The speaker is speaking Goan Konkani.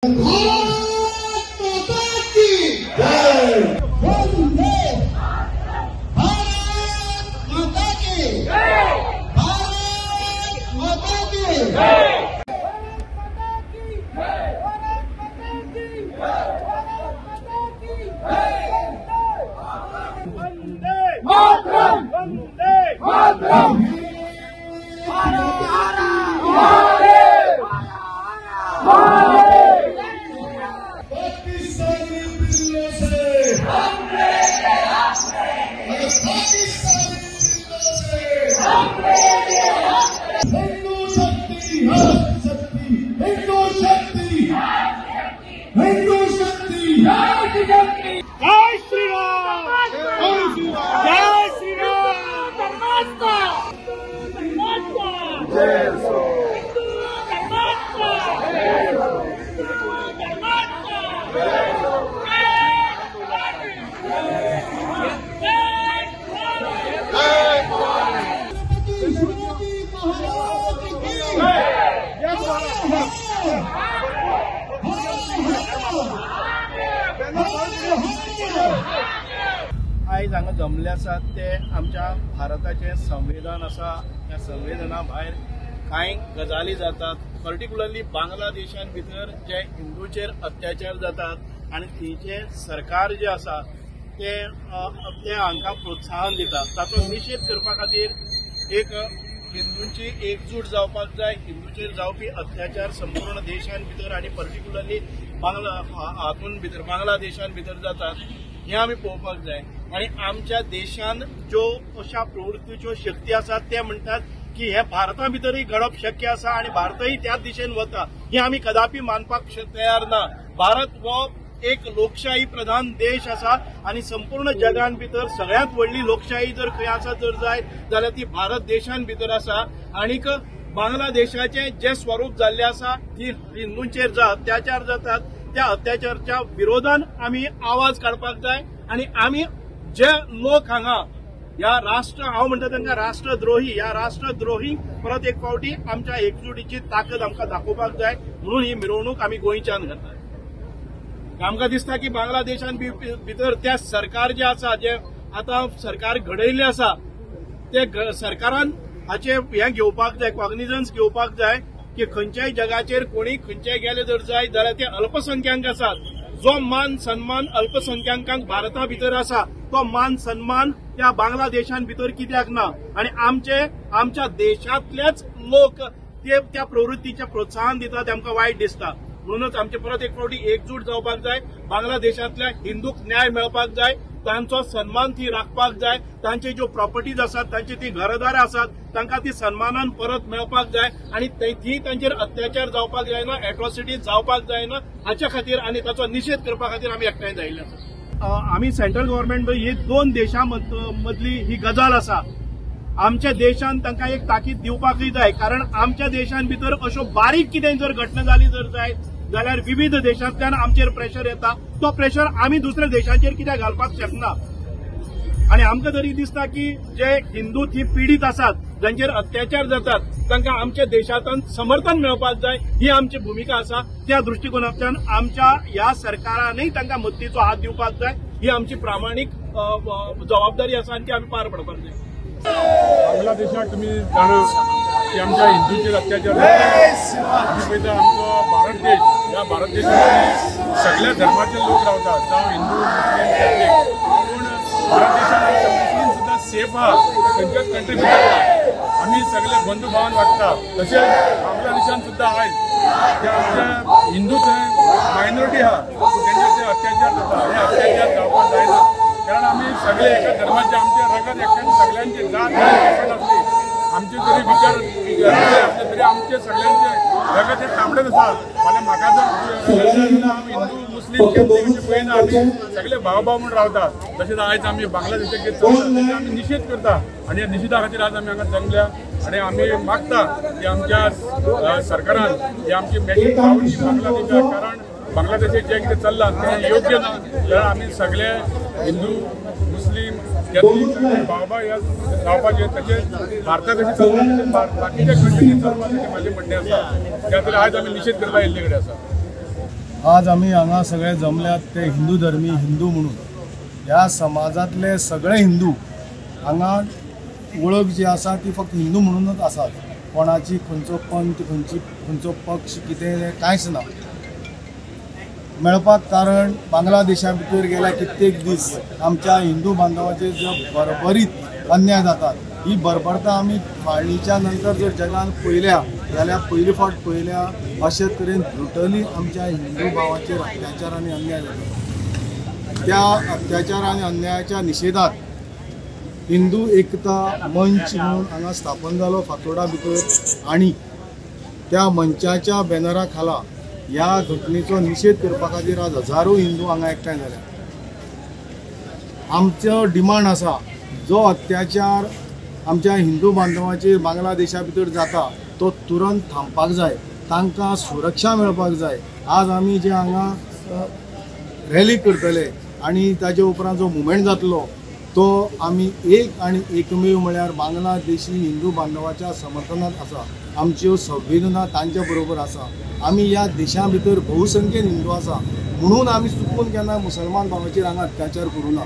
भारत माता की जय। वंदे भारत माता की जय। भारत माता की जय। भारत माता की जय। भारत माता की जय। वंदे मातरम। वंदे मातरम। पाकिस्तानी बिल्लों से पाकिस्तानी बिल्लों से हिंदू शक्ति शक्ति हिंदू शक्ति हिंदू शक्ति। जय श्री राम। जय श्री राम। आयज हांगा जमले आसात ते आमच्या भारताचें संविधान आसा। त्या संविधाना भायर कांय गजाली जातात, पर्टिक्युलरली बांगलादेशान भितर जे हिंदूचेर अत्याचार जातात आनी थंयचें सरकार जे आसा ते हांकां प्रोत्साहन दिता। ताचो निशेध करपा खातीर एक हिंदूंची एकजूट जावपाक जाय। हिंदूचेर जावपी अत्याचार संपूर्ण देशान भितर आनी पर्टिक्युलरली हातून भितर बांगलादेशान भितर जातात हें आमी पळोवपाक जाय। आनी आमच्या देशान ज्यो अशा प्रवृत्तीच्यो शक्ती आसात ते म्हणटात की हे भारता भितरूय घडप शक्य आसा आनी भारतय त्याच दिशेन वता हें आमी कदापी मानपाक तयार ना। भारत हो एक लोकशाही प्रधान देश आसा आनी संपूर्ण जगान भितर सगळ्यांत व्हडली लोकशाही जर खंय आसा जर जायत जाल्यार ती भारत देशान भितर आसा। आनीक बांगलादेशाचें जें स्वरूप जाल्लें आसा ती हिंदूंचेर जो अत्याचार जातात त्या अत्याचाराच्या विरोधान आमी आवाज काडपाक जाय। आनी आमी जे लोक हांगा ह्या राष्ट्र, हांव म्हणटा तांकां राष्ट्रद्रोही, ह्या राष्ट्रद्रोही परत एक फावटी आमच्या एकजुटीची ताकद आमकां दाखोवपाक जाय म्हणून ही मिरवणूक आमी गोंयच्यान करतात। आमकां दिसता की बांगलादेशान भितर त्या सरकार जे आसा, जे आतां सरकार घडयल्लें आसा ते सरकारान हाचे हें घेवपाक जाय, कॉग्निजन्स घेवपाक जाय की खंयच्याय जगाचेर कोणी खंयच्याय गेले जर जाय जाल्यार ते अल्पसंख्याक आसात। जो मान सन्मान अल्पसंख्याकांक भारता भितर आसा तो मान सन्मान त्या बांगलादेशान भितर कित्याक ना? आनी आमचे आमच्या देशांतलेच लोक ते त्या प्रवृत्तीचें प्रोत्साहन दितात ते आमकां वायट दिसता। म्हणूनच आमचे परत एक फावटी एकजूट जावपाक जाय। बांगलादेशांतल्या हिंदूक न्याय मेळपाक जाय, तांचो सन्मान ती राखपाक जाय, तांचे ज्यो प्रॉपर्टीज आसात, तांची ती घरदारां आसात तांकां ती सन्मानान परत मेळपाक जाय आनी ती तांचेर अत्याचार जावपाक जायना, एट्रॉसिटीज जावपाक जायना हाच्या खातीर आनी ताचो निशेध करपा खातीर आमी एकठांय जायिल्ले आसा। आमी सेंट्रल गव्हर्नमेंट ही दोन देशां मदली ही गजाल आसा। आमच्या देशान तांकां एक ताकीद दिवपाकूय जाय, कारण आमच्या देशान भितर अश्यो बारीक कितें जर घटना जाली जर जायत जाल्यार विविध देशांतल्यान आमचेर प्रेशर येता, तो प्रेशर आमी दुसऱ्या देशांचेर कित्याक घालपाक शकना? आनी आमकां तरी दिसता की जे हिंदू थी पिडीत आसात, जांचेर अत्याचार जातात तांकां आमच्या देशांतल्यान समर्थन मेळपाक जाय ही आमची भुमिका आसा। त्या दृश्टिकोनांतल्यान आमच्या ह्या सरकारानूय तांकां मदतीचो हात दिवपाक जाय ही आमची प्रामाणीक जबाबदारी आसा आनी ती आमी पार पडपाक जाय। बांगलादेशाक तुमी जाणा की आमच्या हिंदूचेर अत्याचार जाता। आमी पळयता आमचो भारत देश, ह्या भारत देशांत सगळ्या धर्माचे लोक रावतात, जावं हिंदू, मुस्लीम, कॅथलीक, पूण भारत देशांत आमचे मुस्लीम सुद्दां सेफ आहा, खंयच्याच कंट्री भितर ना। आमी सगळे बंधुभावान वागता। तशेंच बांगलादेशान सुद्दां आयज जे आमचे हिंदू थंय मायनॉरिटी आहा पूण तेंचेर जे अत्याचार जाता हे अत्याचार जावपाक जायना, कारण आमी सगळे एका धर्माचे, आमचे रगत एकठांय, सगळ्यांचे जात डिफरंट आसली, आमचे जरी विचार आसले तरी आमचे सगळ्यांचे रगत हे तांबडेच आसा। फाल्यां म्हाका जर आमी हिंदू मुस्लीम कॅथलीक पळयना, आमी सगळे भाव भाव म्हूण रावता। तशेंच आयज आमी बांगलादेशाक चलता आमी निशेध करता आनी ह्या निशेधा खातीर आज आमी हांगा जमल्या आनी आमी मागता की आमच्या सरकारान ही आमची मॅसेज पावची बांगलादेशाक, कारण बांगलादेशाक जें कितें चल्लां तें योग्य ना। कारण आमी सगळे हिंदू मुस्लीम कॅथलीक भाव ह्या रावपाचें, तशेंच भारता कशें चलता तशें बाकीच्या कंट्रीनी चलपाचें म्हाजें म्हणणें आसा। त्या खातीर आयज आमी निशेध करपाक येयल्ले कडेन आसा। आज आमी हांगा सगळे जमल्यात ते हिंदू धर्मी हिंदू म्हणून ह्या समाजांतले सगळे हिंदू हांगा वळख जी आसा ती फक्त हिंदू म्हणूनच आसात. कोणाची खंयचो पंथ, खंयचो पक्ष, कितें कांयच ना मेळपाक. कारण बांगलादेशा भितर गेल्या कित्येक दीस आमच्या हिंदू बांधवाचेर जो बरबरीत अन्याय जातात ही बरबरता आमी फाळणीच्या नंतर जर जगान पळयल्या जाल्यार पयली फावट पळयल्या अशे तरेन ब्रुटली आमच्या हिंदू भावाचेर अत्याचार आनी अन्याय जाता. त्या अत्याचार आनी अन्यायाच्या निशेधात हिंदू एकता मंच म्हणून हांगा स्थापन जालो फातोर्डा भितर आनी त्या मंचाच्या बॅनरा खाला ह्या घटनेचो निशेध करपा खातीर आज हजारो हिंदू हांगा एकठांय जाल्या. आमचो डिमांड आसा जो अत्याचार आमच्या हिंदू बांधवाचेर बांगलादेशा भितर जाता तो तुरंत थांबपाक जाय, तांकां सुरक्षा मेळपाक जाय. आज आमी जे हांगा रॅली करतले आनी ताजे उपरांत जो मुवमेंट जातलो तो आमी एक आनी एकमेव म्हळ्यार बांगलादेशी हिंदू बांधवाच्या समर्थनात आसा. आमच्यो संवेदना तांच्या बरोबर आसा. आमी ह्या देशा भितर बहुसंख्येन हिंदू आसा म्हणून आमी चुकून केन्ना मुसलमान भावाचेर हांगा अत्याचार करूं ना.